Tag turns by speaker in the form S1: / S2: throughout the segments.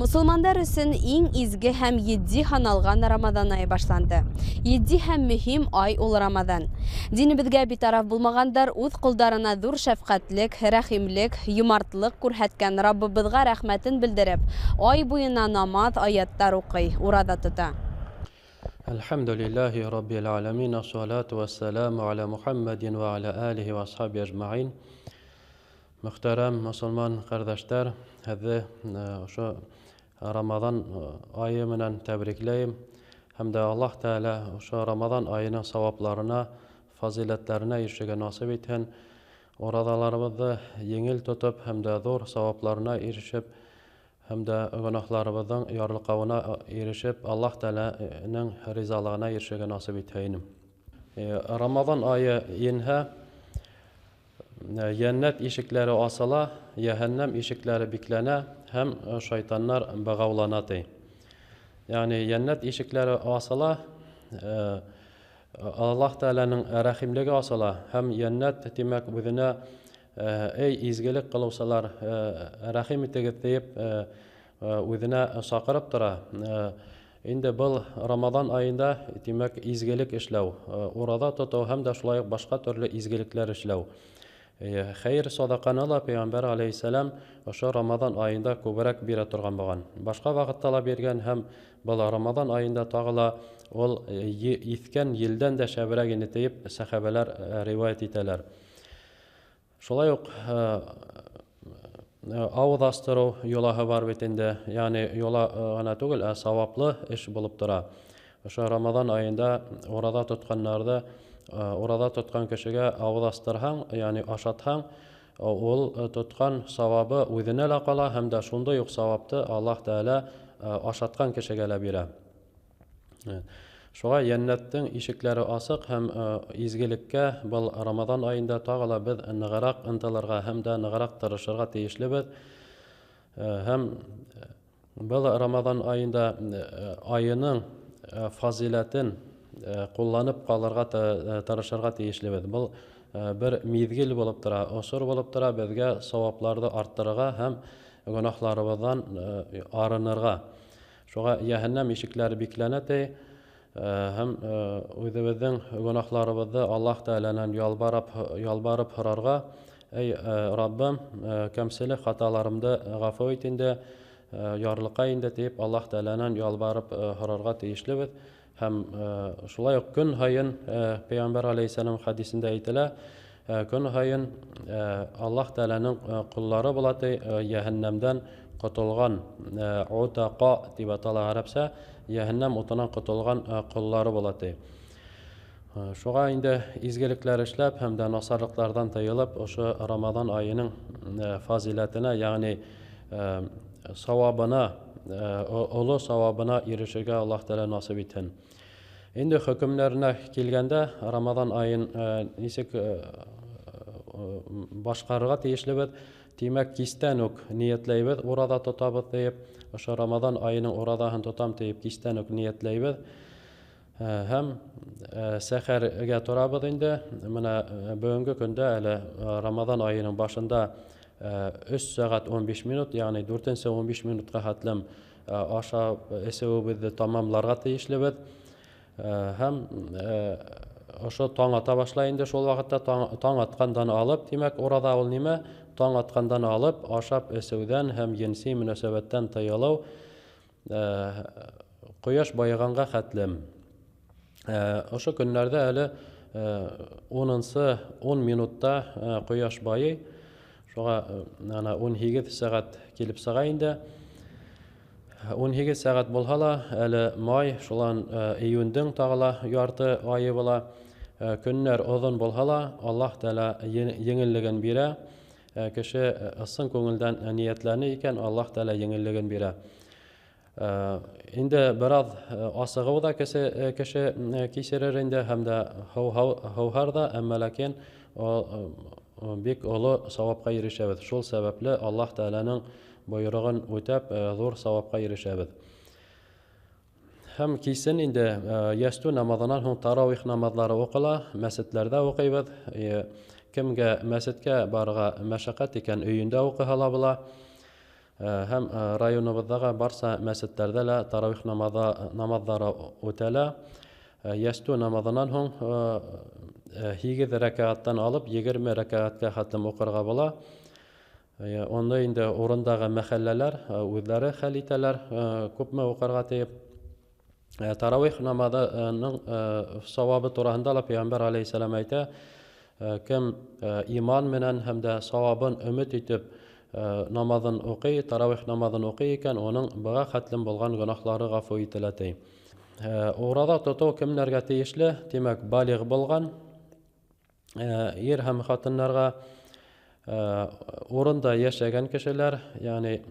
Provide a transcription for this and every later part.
S1: Мосолмандар өсөн иң изге һәм етди һаналған Рамаҙан айы башланды. Етди һәм мөһим ай ул Рамаҙан. Динебеҙгә битараф булмағандар үҙ ҡолдарына ҙур шәфҡәтлек, рәхимлек, йомартлыҡ күрһәткән Раббыбыҙға рәхмәтен белдереп, ай буйына намаҙ, аяттар уҡый, ураҙа тота.
S2: Әлхәмдүлилләһи раббил аламин, ассалату вассаламу аля Мухаммадин ва аля алихи ва асхаби ажмаин. Мөхтәрәм мосолман ҡәрҙәштәр, һеҙҙе ошо Рамаҙан айы менән тәбрикләйем. Һәм дә Аллаһ Тәғәлә ошо Рамаҙан айының сауапларына, фазиләттәренә ирешергә насип итһен. Ураҙаларыбыҙҙы еңел тотоп һәм дә ҙур сауапларына ирешеп, һәм дә гонаһларыбыҙҙың ярлыҡауына ирешеп, Аллаһ Тәғәләнең ризалығына ирешергә насип итһен. Рамаҙан айы инһә, йәннәт ишекләре асыла, йәһәннәм ишекләре бикләнә һәм шайтаннар бығаулана ти. Ягъни йәннәт ишекләре асыла, Аллаһ Тәғәләнең рәхимлеге асыла һәм йәннәт, тимәк, үҙенә эй изгелек ҡылыусылар, рәхим итегеҙ тиеп үҙенә саҡырып тора. Инде был Рамаҙан айында, тимәк, изгелек эшләү, ураҙа тотоу һәм дә шулай уҡ башҡа төрлө изгелекләр эшләү. Хәйер садаҡаны ла Пәйғәмбәр алейһиссәләм ошо Рамаҙан айында күберәк бирә торған булған. Башҡа ваҡытта ла биргән һәм был Рамаҙан айында тағы ла ул иҫкән елдән дә шәберәк ине тиеп сәхәбәләр риүәйәт итәләр. Шулай уҡ ауыҙ астырыу йолаһы бар бит инде, ягъни йола ғына түгел, ә сауаплы эш булып тора. Ошо Рамаҙан айында ураҙа тотҡандарҙы, ураҙа тотҡан кешегә ауыҙ астырһаң, ягъни ашатһаң, ул тотҡан сауабы үҙенә лә ҡала һәм дә шундай уҡ сауапты Аллаһ Тәғәлә ашатҡан кешегә лә бирә. Шуға йәннәттең ишекләре асыҡ һәм изгелеккә был Рамаҙан айында тағы ла беҙ нығыраҡ ынтылырға һәм дә нығыраҡ тырышырға тейешлебеҙ. Һәм был Рамаҙан айында айының фазиләтен ҡулланып ҡалырға тырышырға тейешлебеҙ. Был бер миҙгел булып тора, осор булып тора беҙгә сауапларҙы арттырырға һәм гонаһларыбыҙҙан арынырға. Шуға йәһәннәм ишекләре бикләнә ти, һәм үҙебеҙҙең гонаһларыбыҙҙы Аллаһ Тәғәләнән ялбарып һорарға. Эй, Раббым, кәмселек хаталарымды ғәфү ит инде, ярлыҡа инде тип Аллаһ Тәғәләнән ялбарып һорарға тейешлебеҙ. Һәм шулай уҡ көн һайын Пәйғәмбәр алейһиссәләм хәдисендә әйтелә, көн һайын Аллаһ Тәғәләнең ҡоллары була ти, йәһәннәмдән ҡотолған, утаҡа тип атала ғәрәпсә, йәһәннәм утынан ҡотолған ҡоллары була ти. Шуға инде изгелекләр эшләп һәм дә насарлыҡларҙан тыйылып, ошо Рамаҙан айының фазиләтенә, ягъни сауабына, оло сауабына ирешергә Аллаһ Тәғәлә насип итһен. Инде хөкөмдәренә килгәндә, Рамаҙан айын нисек башҡарырға тейешлебеҙ? Тимәк, кистән үк ниәтләйбеҙ, ураҙа тотабыҙ тиеп, ошо Рамаҙан айының ураҙаһын тотам тиеп кистән үк ниәтләйбеҙ. Һәм сәхәргә торабыҙ инде. Мына бөгөнгө көндә әле Рамаҙан айының башында өс сәғәт 15 минут, ягъни дүртенсе 15 минутҡа хәтлем ашап эсеүебеҙҙе тамамларға тейешлебеҙ. Һәм ошо таң ата башлай инде шул ваҡытта, таң атҡандан алып, тимәк, ураҙа ул нимә? Таң атҡандан алып, ашап эсеүҙән һәм енси мөнәсәбәттән тыйылыу, ҡояш байығанға хәтлем. Ошо көннәрҙә әле унынсы ун минутта ҡояш байый, шуға ана 18 сәғәт килеп сыға инде. 18 сәғәт булһа ла, әле май, шулан июндең тағы ла ярты айы була. Көннәр оҙон булһа ла, Аллаһ Тәғәлә еңеллеген бирә. Кеше ысын күңелдән ниәтләне икән, Аллаһ Тәғәлә еңеллеген бирә. Инде бер аҙ асығыу ҙа кеше кисерер инде, һәм дә һыуһар ҙа, әммә ләкин бик оло сауапҡа ирешәбеҙ. Шул сәбәпле Аллаһ Тәғәләнең бойороғон үтәп, ҙур сауапҡа ирешәбеҙ. Һәм кисен инде йәстү намаҙынан һуң тарауих намаҙлары уҡыла, мәсетләрҙә уҡыйбыҙ. Кемгә мәсеткә барырға мәшәҡәт икән, өйөндә уҡыһа ла була. Һәм районыбыҙҙағы барса мәсеттәрҙә лә таравих намаҙҙары үтәлә. Йәстү намаҙынан һуң 8 рәкәғәттән алып 20 рәкәғәткә хәтлем уҡырға була. Уны инде урындағы мәхәлләләр үҙҙәре хәл итәләр, күпме уҡырға тиеп. Таравих намаҙының сауабы тураһында ла Пәйғәмбәр алейһиссәләм әйтә, кем иман менән һәм дә сауабын өмөт итеп намаҙын уҡый, таравих намаҙын уҡый икән, уның быға хәтлем булған гөнаһлары ғәфү ителә, ти. Ураҙа тотоу кемдәргә тейешле? Тимәк, балиғ булған ир һәм ҡатындарға, урында йәшәгән кешеләр, ягъни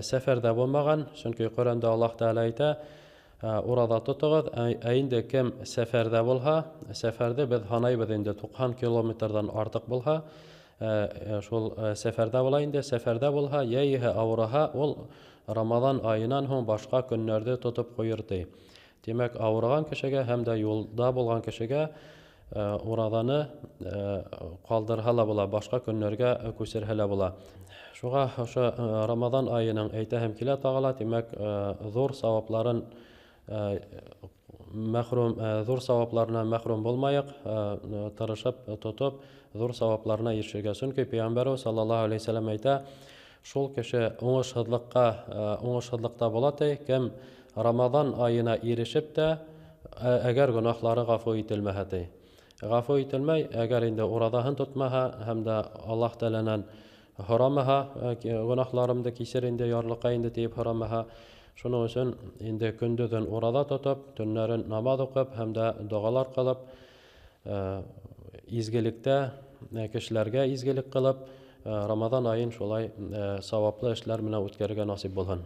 S2: сәфәрҙә булмаған, сөнки Ҡөрьәндә Аллаһ Тәғәлә әйтә, ураҙа тотоғоҙ. Ә инде кем сәфәрҙә булһа, сәфәрҙе беҙ һанайбыҙ инде 90 километрҙан артыҡ булһа, шул сәфәрҙә була инде, сәфәрҙә булһа, йә иһә ауырыһа, ул Рамаҙан айынан һуң башҡа көннәрҙе тотоп ҡуйыр, ти. Тимәк, ауырыған кешегә һәм дә юлда булған кешегә ураҙаны ҡалдырһа ла була, башҡа көннәргә күсерһә лә була. Шуға ошо Рамаҙан айының әйтәһем килә тағы ла, тимәк, ҙур сауапларын мәхрүм, ҙур сауапларына мәхрүм булмайыҡ, тырышып тотоп, ҙур сауапларына ирешергә. Сөнки Пәйғәмбәрбеҙ саллаллаһу алейһи вәсәләм әйтә, шул кеше уңышһыҙлыҡта була, ти, кем Рамаҙан айына ирешеп тә, әгәр гөнаһлары ғәфү ителмәһә, ти. Ғәфү ителмәй, әгәр инде ураҙаһын тотмаһа һәм дә Аллаһ Тәғәләнән һорамаһа, гөнаһларымды кисер инде, ярлыҡа инде тиеп һорамаһа, шуның өсөн инде көндөҙөн ураҙа тотоп, төннәрен намаҙ уҡып һәм дә доғалар ҡылып, изгелектә кешеләргә изгелек ҡылып, Рамаҙан айын шулай сауаплы эшләр менән үткәрергә насип булһын.